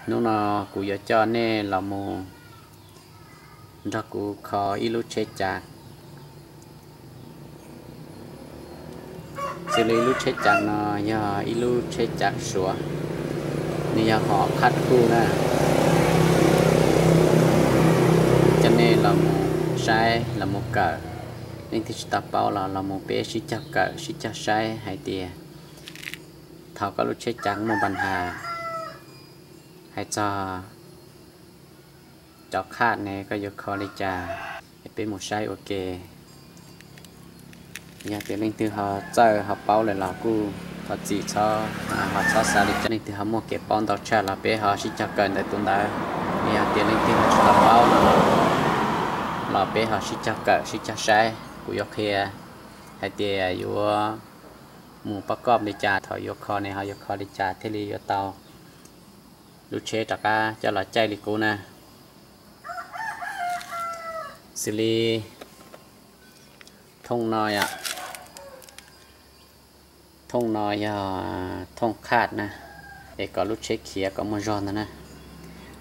Hnub no kuv yuav coj nej los mus nrog kuv kho ib lub tsheb cav. Xws li lub tsheb cav no yog ib lub tsheb cav Suav, nws yog hom khaj kuj na. Coj nej los mus saib los mus kawm, leej twg tsis tau paub los los mus peb sib cog kawm sib cog saib hais tias thaum koj lub tsheb cav muaj npa nhas hais txog cov khaj ne koj yuav kho li cas, es peb mus saib ua ke. Yog tias leej twg ho txawj ho paub lawm los kuj thov txim txhob, ho txhob xav li cas. Leej twg ho muaj kev paub ntau tshaj los peb ho sib cog kawm ntawm tus ntawd. Yog tias leej twg ho tsis tau paub no los peb ho sib cog kawm sib cog saib. Kuv yuav qhia hais tias yuav mus pab koj li cas, thaum yuav kho ne ho yuav kho li cas thiaj li yuav tau lub tsheb rov qab coj los caij li qub na. Xws li thooj no yom, thooj no yog thooj khaj na, es kom lub tsheb khiav kom muaj zog ntag na.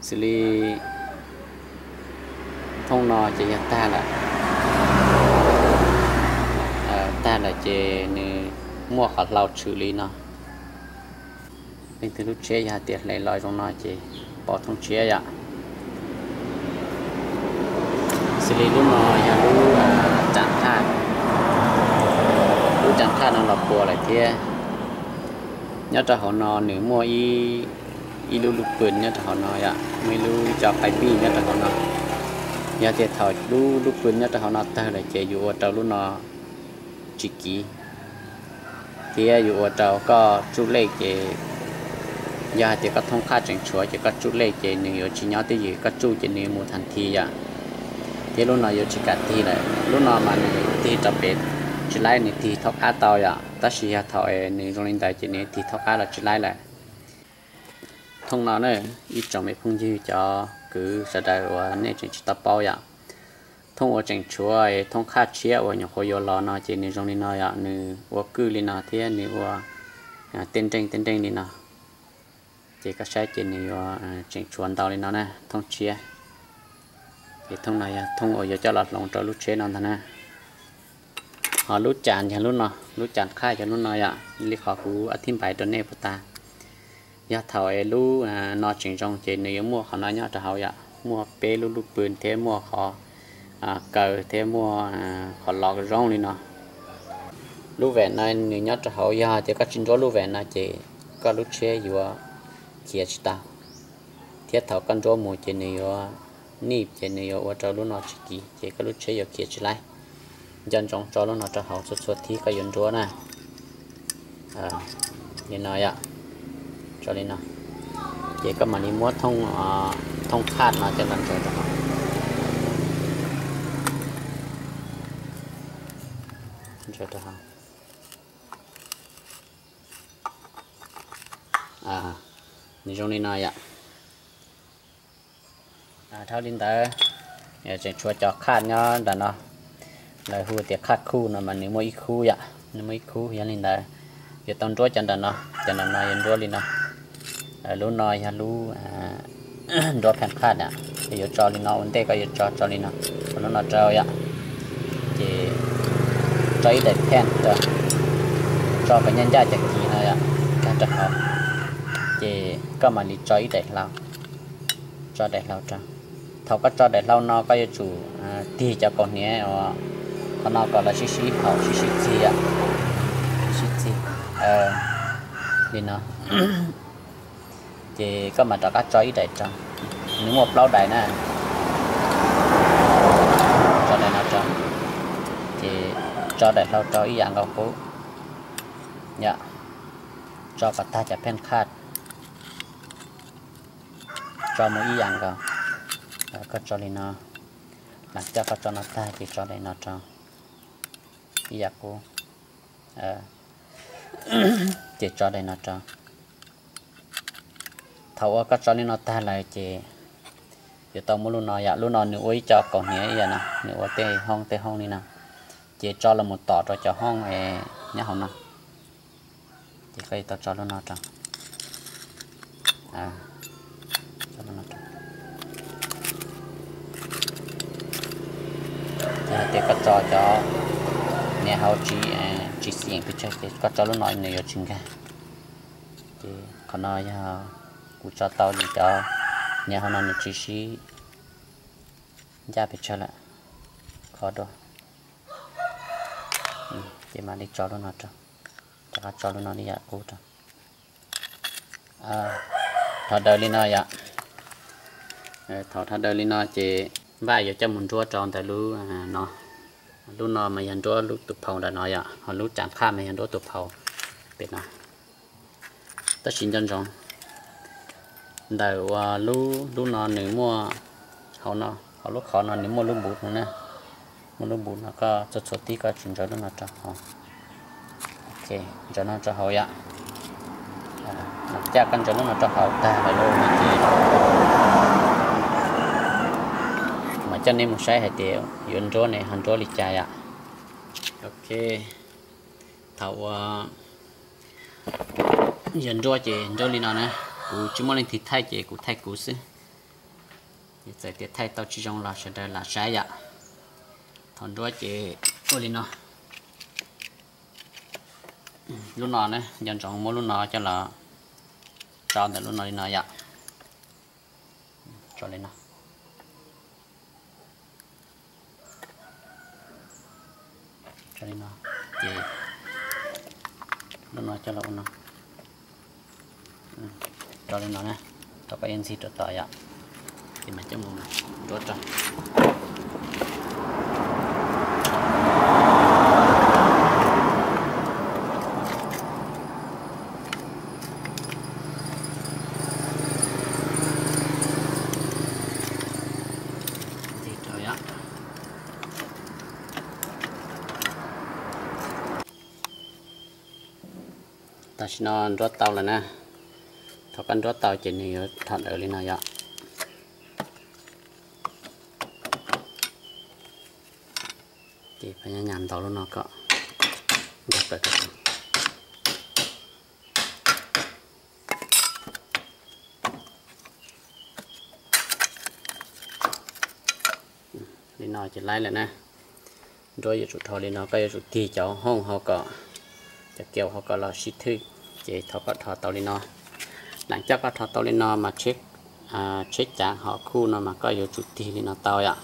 Xws li thooj no ces yog tag lawm, tag lawm ces nws muaj qhov hlau tshwm li no. Leej twg lub tsheb yog tias hle los zoo no ces pov thooj tshiab yom. Xws li lub no yog lub cam khaj, lub cam khaj no los puas lawm thiab. Nyob rau hauv no nws muaj ib lub lub pw nyob rau hauv no yom, muaj ib lub cov qaib pij nyob rau hauv no. Yog tias thaum lub lub pw nyob rau hauv no tawg lawm ces yuav ua rau lub no tsis kiv, thiab yuav ua rau koj tsuj lej ces yog hais tias koj thooj khaj tseem tshuav ces koj tsuj lej ces nws yuav tsis nyob twj ywm, koj tsuj ces nws yuav mus thas thi yom. Thiab lub no yuav tsis kam tig lawm, lub no mas nws tig rau pem tsis laib, nws tig thaub qab tau yom, tab sis yog thaum nws zoo li ntawd ces nws tig thaub qab los tsis laib lawm. Thooj no na, ib tsoom me phooj ywg cov kwv sawv daws uas nej tseem tsis tau paub yom, thooj uas tseem tshuav thooj khaj tshiab uas nyuam qhuav yuav los no ces nws zoo li no yom, nws ua kwj li no thiab nws ua tej nreej tej nreej li no. Ces koj saib ces nws yuav tseem tshuav ntau li no na, thooj tshiab. Ces thooj no yog thooj uas yuav coj los hloov rau lub tsheb no ntag na. Ho lub cas yog lub no, lub cas khaj yog lub no yom, li qhov kuv a thib npais rau nej puas tas. Yog thaum es lub no tseem zoo ces nws yuav muaj qhov no nyob rau hauv yom, muaj peb lub lub pw thiab muaj qhov kaw thiab muaj qhov los zoo li no. Lub vem no nws nyob rau hauv, yog tias koj tsis nruab lub vem no ces koj lub tsheb yuav khiav tsis tau, thiab thaum koj nruab mus ces nws yuav nij ces nws yuav ua rau lub no tsis kiv ces koj lub tsheb yuav khiav tsis laib. Nco ntsoov tso lub no rau hauv txhua txhua thib koj yuav nruab na. Li no yom, tso li no, ces koj mam li muab thooj khaj no coj los ntsaws rau hauv, ntsaws rau hauv. Nws zoo li no yom. Dhau li ntawd, tseem tshuav cov khaj nyob nram no, lawv hu tias khaj khuj no mas nws muaj ib khub yom, nws muaj ib khub. Yog li ntawd yuav tau nruab cov nram no, cov nram no yuav nruab li no. Lub no yog lub nruab pheej khaj na, yuav tso li no ua ntej, koj yuav tso tso li no, ua lub no rau yom. Ces tso ib daim pheej rau, tso kom ncaj ncaj cov kiv no yom, tag rau hauv. Ces koj mam li tso ib daim hlau, tso daim hlau rau. Thaum koj tso daim hlau no koj yuav tsum tig cov kaus hniav uas qhov no kom lawv sib sib haum sib sib txig, sib sib txig li no. Ces koj mam rov qab tso ib daim rau, nws muaj plaub daim na. Tso daim no rau, ces tso daim hlau rau ib yam nkaus qub yom. Tso kom tag cov pheej khaj, tso mus ib yam nkaus. Koj tso li no, lam coj koj tso no tag ces tso daim no rau ib yam qub, ces tso daim no rau. Thaum uas koj tso li no tag lawm ces yuav tau muab lub no yom, lub no nws ua ib co kaus hniav ib yam no, nws ua tej hoob tej hoob li no, ces tso los mus tom rau cov hoob nyob hauv no. Ces koj yuav tau tso lub no rau, tso cov niag hauv tsis, tsis xyeem pes tsawg ces koj tso lub no nws yuav tsis nkag. Ces qhov no yog kuv tso tau li cov niag hauv no nws tsis sib ncaj pes tsawg lawm, qhov dua. Ces mam li tso lub no rau, rov qab tso lub no li yam qub rau. Thaum daws li no yom, thaum thaum daws li no ces npaj yuav coj mus nruab rau ntawm lub no. Lub no mas yog nruab lub tus phau ntawm no yom, ho lub cav qhaj mas yog nruab tus phau pem no. Tab sis nco ntsoov ntawm uas lub, lub no nws muaj, hauv no, hauv lub qhov no nws muaj lub npuv no na, muaj lub npuv no, koj txhua txhua tib koj tsum ntsaws lub no rau hauv. Ok, ntsaws no rau hauv yom. Caj koj ntsaws lub no rau hauv tag lawm lauj no ces mam coj nej mus saib hais tias yuav nruab ne ho nruab li cas yom. Ok, thaum uas yog nruab ces nruab li no na, kuv tsis muaj leej twg thaij ces kuv thaij kuv xwb. Txawm tias thaij tau tsis zoo los sawv daws lam saib yom. Thaum nruab ces ua li no. Lub no na, nco ntsoov muab lub no coj los tso ntawm lub no li no yom. Tso li no. Tso li no, ces lub no coj los ua no. Tso li no na, thaum koj yuav ntxig rau tom yom, ces mam coj mus nruab rau. Ntxig rau yom. Tam sim no nruab tau lawm na. Thaum koj nruab tau ces nws yuav dhos dawb li no yom. Ces pab nyab nyas ntaus lub no kom nkag plaws rau. Li no ces laib lawm na. Nruab yuav tsum dhos li no, koj yuav tsum tig cov hooj hauv kom, cov kiaus hauv kom los sib thwj. Ces thaum koj dhos tau li no, leej coj koj dhos tau li no mas tsheb cav hom khuj no mas koj yuav tsum tig li no tau yom.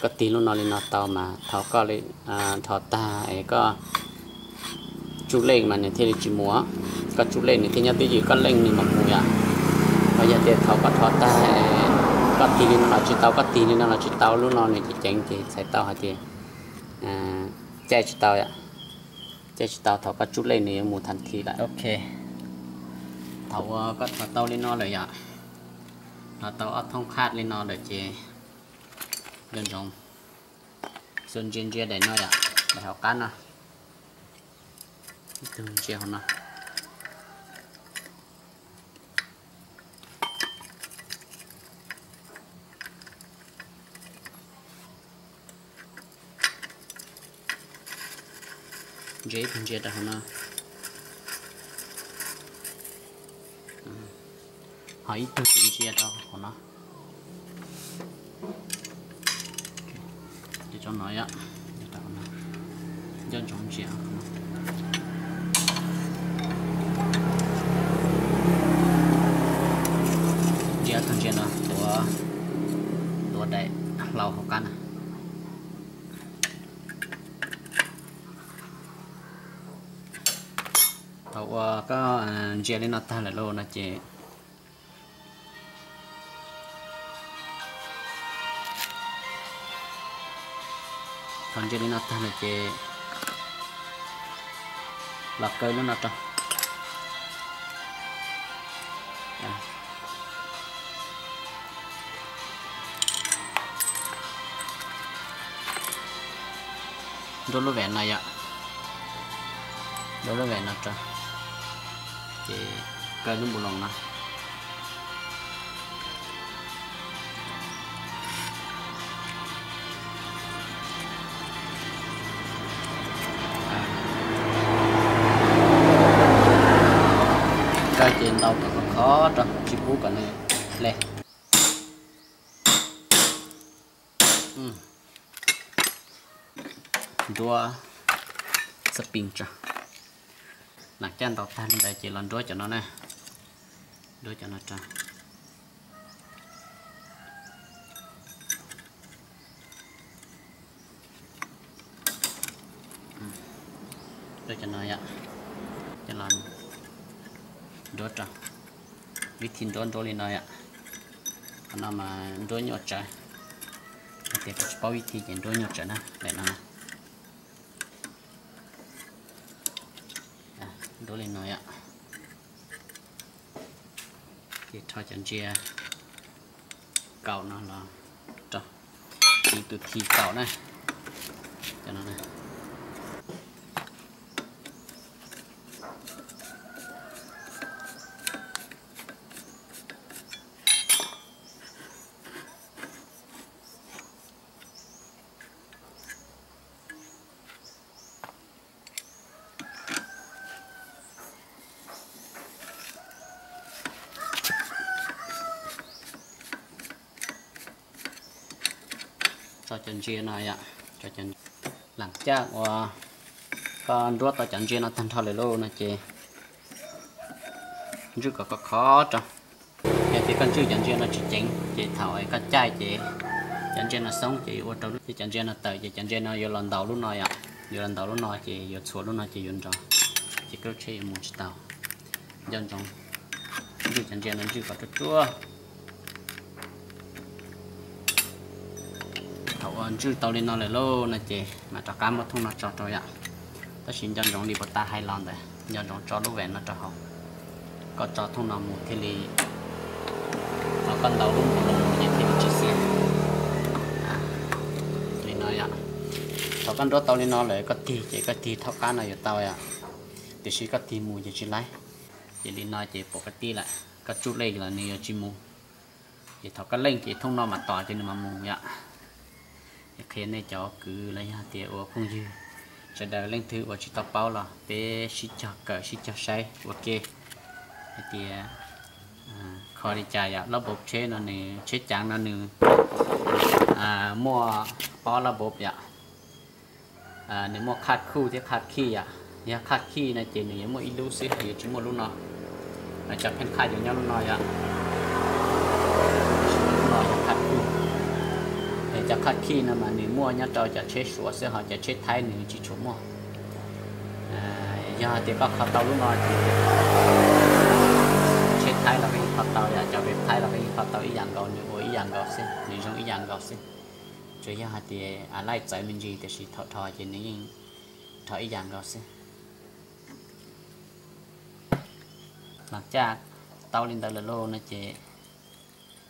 Koj tig lub no li no tau mas thaum koj dhos tag es koj tsuj leej mas nws thiaj li tsis mus. Koj tsuj leej nws thiaj nyob twj ywm, koj leej nws mam mus yom. Ho yog tias thaum koj dhos tag, koj tig li no los tsis tau, koj tig li no los tsis tau, lub no nws ceev ceev ces txhais tau hais tias caij tsis tau yom. Caij tsis tau, thaum koj tsuj leej nws yuav mus thas thi lawm. Ok, thaum uas koj dhos tau li no lawm yom, dhos tau ob thoob qhaj li no lawm ces nco ntsoov xuas ntsia ntsia daim no yom, daim hauv qab no, ib tug ntsia hauv no. Ntsia ib tug ntsia rau hauv no, ho ib tug ntsia rau hauv no. Ntsia rau no yom, nco ntsoov ntsia. Ntsia tug ntsia no tuav, tuav daim hlau hauv qab na. Thaum uas koj ntsia li no tag lawm lauj no ces, thaum ntsia li no tag lawm ces los kaw lub no rau. Nruab lub vem no yom, nruab lub vem no rau, ces kaw lub npus loos no. Kaw ces ntaus kom khov khov rau, tsis pub kom nws hle. nruab xab pis tso. Lam caj ntaus tag li ntawd ces los nruab cov no na, nruab cov no tso. Nruab cov no yom, coj los nruab rau, vib thi nruab nruab li no yom. Qhov no mas nruab nyuaj tsawv, hais tias koj tsis paub vib thi ces nruab nyuaj tsawv na, daim no na. Nruab li no yom. Ces rho cov ntsia kaum no los rau, ib tug thi kaum na, cov no na. Tso cov ntsia no yom, lam caj uas koj nruab tau cov ntsia no tag nrho lawm lauj no ces ntswj kom khov khov rau. Yog tias koj ntswj cov ntsia no tsis ceev ces thaum koj caij ces cov ntsia no xoob ces yuav ua rau lub, cov ntsia no tawm ces cov ntsia no yuav los ntaus lub no yom, yuav los ntaus lub no ces yuav txhuam lub no ces yuav nrov, ces koj lub tsheb yuav mus tsis tau. Nco ntsoov ntswj cov ntsia no ntswj kom ruaj ruaj. Thaum uas ntswj tau li no lawm lauj no ces mam rov qab muab thooj no tso rau yom. Tab sis nco ntsoov li puas tas hais los ntawd, nco ntsoov tso lub vem no rau hauv. Koj tso thooj no mus thiaj li, thaum koj ntaus lub npus loos mus ces thiaj li tsis xiav. Li no yom. Thaum koj nruab tau li no lawm koj tig ces koj tig thaub qab no yuav tau yom. Tiam sis koj tig mus ces tsis laib. Ces li no ces pom koj tib lawm, koj tsuj lej los nws yuav tsis mus. Ces thaum koj leej ces thooj no mam tos ces nws mam mus yom. Qhia nej cov kwv los yog tias ua phooj ywg sawv daws leej twg uas tsis tau paub los peb sib cog kawm sib cog saib ua ke hais tias kho li cas yom. Lab npauv tsheb no nws, tsheb caav no nws muaj ob lab npauv yom. Nws muaj qhaj khuj thiab qhaj khij yom. Yog qhaj khij no ces nws yuav muaj ib lub xwb, yuav tsis muaj lub no. Cov pheej qhaj yuav nyob lub no yom. Lub no yog qhaj khuj. Es cov qhaj khij no mas nws muaj nyob rau cov tsheb Suav xwb, ho cov tsheb Thaib nws tsis tshua muaj. Yog tias koj kho tau lub no ces tsheb Thaib los koj yeej kho tau, yog cov vape Thaib los koj yeej kho tau ib yam nkaus, nws ua ib yam nkaus xwb, nws zoo ib yam nkaus xwb. Tsuas yog hais tias a laij txawv me ntsis, tiam sis thaum rho ces nws yeej rho ib yam nkaus xwb. Los caj tau li ntawd lawm lauj no ces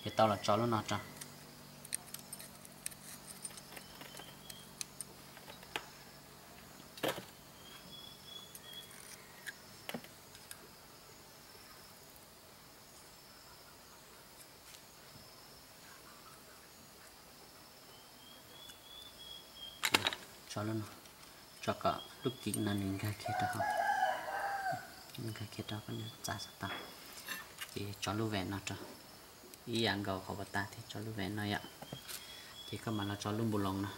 yuav tau los tso lub no rau. Tso lub no, tso kom lub kim no nws nkag kiag rau hauv, nkag kiag rau kom nws txav tau. Ces tso lub vem no rau, ib yam nkaus qhov uas tas thiab, tso lub vem no yom. Ces koj mam los tso lub npus loos no,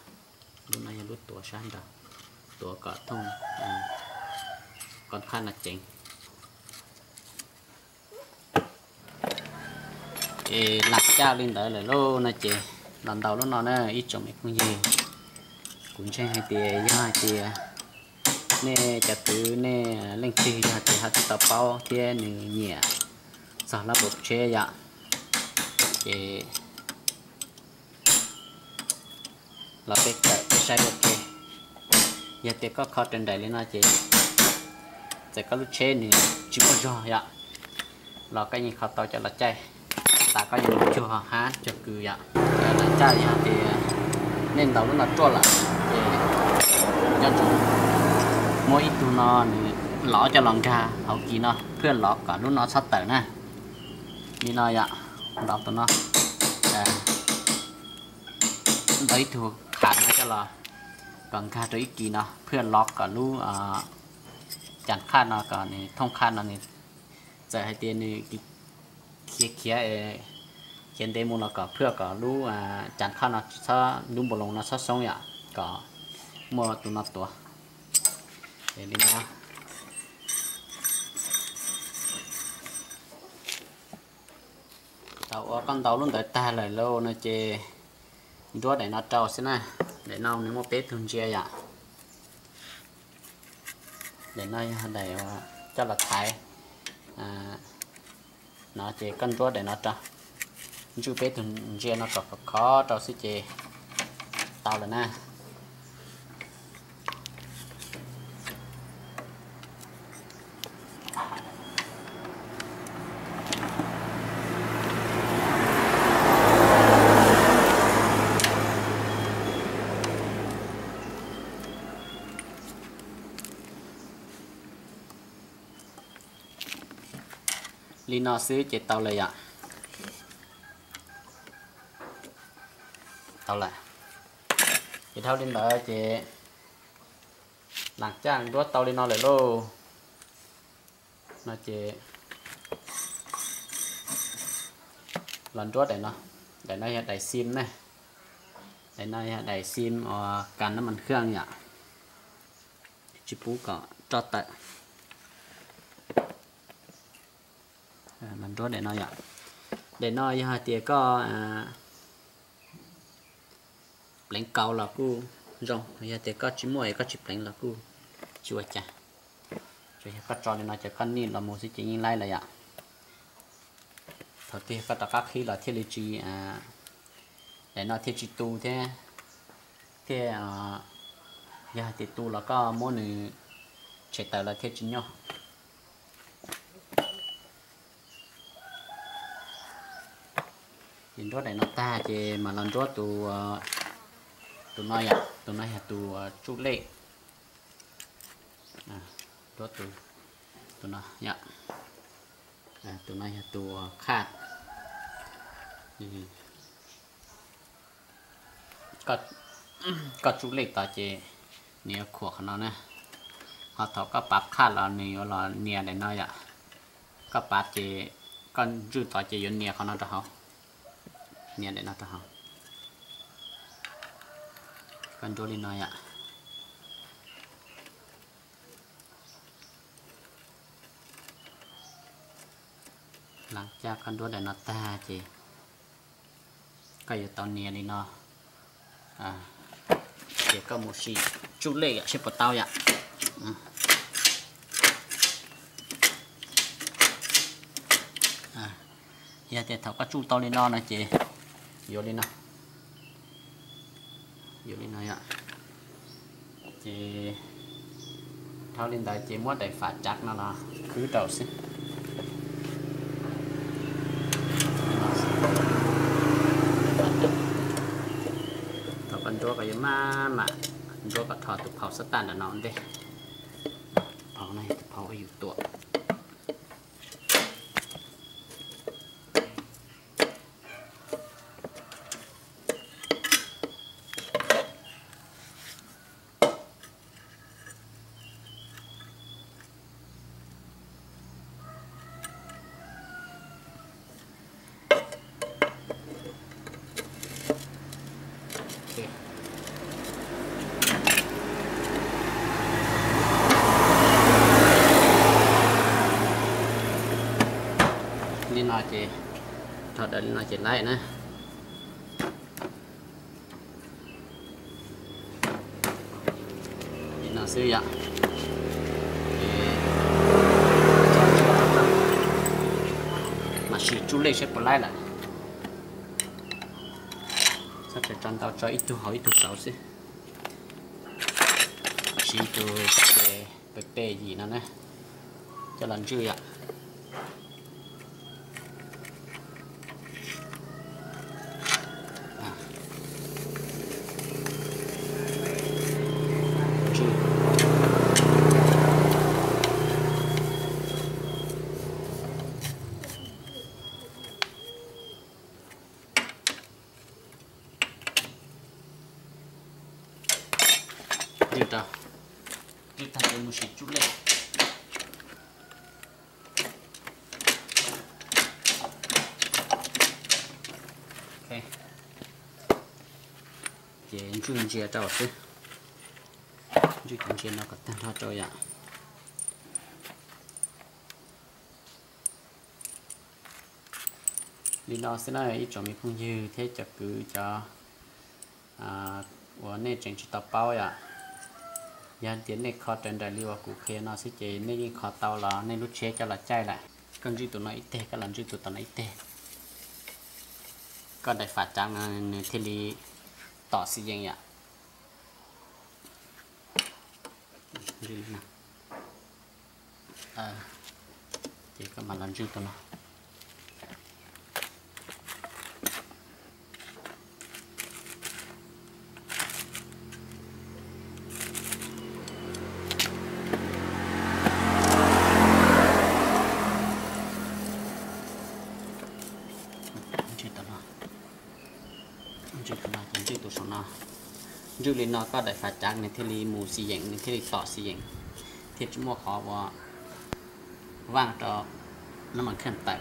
lub no yog lub tuav sab nraud, tuav kom thooj, kom qhaj no ceev. Es lam caj li ntawd lawm lauj no ces los ntaus lub no na ib tsoom me phooj ywg. Kuv ntseeg hais tias yog hais tias nej cov kwv nej leej twg yog tias ho tsis tau paub thiab nws nyiam txog lab npauv tsheb yom, ces los peb kawm peb saib ua ke. Yog tias koj kho raws nraim li no ces txawm koj lub tsheb nws tsis muaj zog yom, los koj yeej kho tau cov los caij, tas koj yeej cuag hab cuag kws yom. Lam caj yog tias nej ntaus lub no ruaj lawm ces nco ntsoov muab ib tug no nws lov coj los nkag hauv kis no phwj lov kom lub no txhob tawm na. Li no yom, ntaus tus no, ntaus ib tug qham no coj los kom nkag rau ib kis no phwj lov kom lub cas qhaj no kom nws thooj qhaj no nws txawm hais tias nws khiav khiav, khiav ntev mus los kom phwj kom lub cas qhaj no txhob, lub npau loos no txhob xoob yom, kom muab tus no tuav. Ces li no, tau ua koj ntaus lub ntawd tag lawm lauj no ces nruab daim no rau xwb na. Daim no nws muaj peb tug ntsia yom. Daim no yog daim coj los thaiv no ces koj nruab daim no rau, ntswj peb tug ntsia no kom khov khov rau xwb ces tau lawm na. Li no xwb ces tau lawm yom. Tau lawm. Ces dhau li ntawd ces lam caj nruab tau li no lawm lauj. No ces los nruab daim no. Daim no yog daim xim ne. Daim no yog daim xim uas kas nab mas khaj yom. Tsis pub kom roj tawm. Los nruab daim no yom. Daim no yog hais tias koj pleev kaus los kuj zoo, yog tias koj tsis muaj es koj tsis pleev los kuj tsis ua cas. Tsuas yog koj tso li no ces koj nij los mus xwb ces yeej laib lawm yom. Thaum twg koj rov qab qhib los thiaj li tsis, daim no thiaj tsis tu thiab, thiaj, yog hais tias tu los koj muab nws tshem tawm los thiaj tsis nyoj. Ces nruab daim no tag ces mam los nruab tus, tus no yom, tus no yog tus tsuj lej. Nruab tus, tus no yom, tus no yog tus khaj. Koj tsuj lej tod ces nws yuav khuam qhov no na, ho thaum koj pav khaj los nws yuav los nias daim no yom. Koj pav ces koj ntswj tod ces yuav nias qhov no rau hauv, nias daim no rau hauv. Koj nruab li no yom. Lam caj koj nruab daim no tag ces koj yuav tau nias li no, ces koj mus sim tsuj lej yom seb puas tau yom. Yog tias thaum koj tsuj tau li no no ces yuav li no, yuav li no yom. Ces dhau li ntawd ces muab daim fam cav no los khwb rau xwb. Thaum koj nruab koj yuav maj mam nruab kom rho tus phau xab taj nram no ua ntej. Tus phau no yog tus phau uas yus tuam. Li no ces, rho daim li no ces laib na. Li no xwb yom. Mam sim tsuj lej saib puas laib lawm. Txhob tso ntau, tso ib tug hauv ib tug saud xwb. Siv tus pes pes yim no na, coj los ntswj yom. Ntswj rau, ntswj tag ces mus sim tsuj lej. Ces ntswj ntsia rau xwb. Ntsia no kom tag nrho rau yom. Li no xwb na ib tsoom me phooj ywg thiab cov kwv cov uas nej tseem tsis tau paub yom. Yog tias nej kho raws nraim li uas kuv qhia no xwb ces nej yeej kho tau los nej lub tsheb coj los caij lawm. Koj ntswj tus no ib teg, koj los ntswj tus tom no ib teg, koj daim fam cav no nws thiaj li tom xim yees yom. Ces koj mam los ntswj tus no. Ntswj tus no, ntswj tus no ces ntswj tus saum no. Ntswj li no koj daim fam cav nws thiaj li mus xim yees, nws thiaj li tom xim yees, thiaj tsis muaj qhov uas vaj rau nab mas khaj tawm.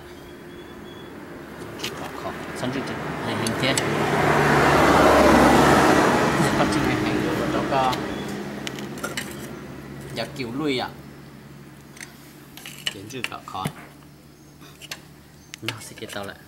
Txhob ntswj heev thiab, koj ntswj heev heev ua rau koj yog kiu luj yom. Ces ntswj kom khov no xwb ces tau lawm.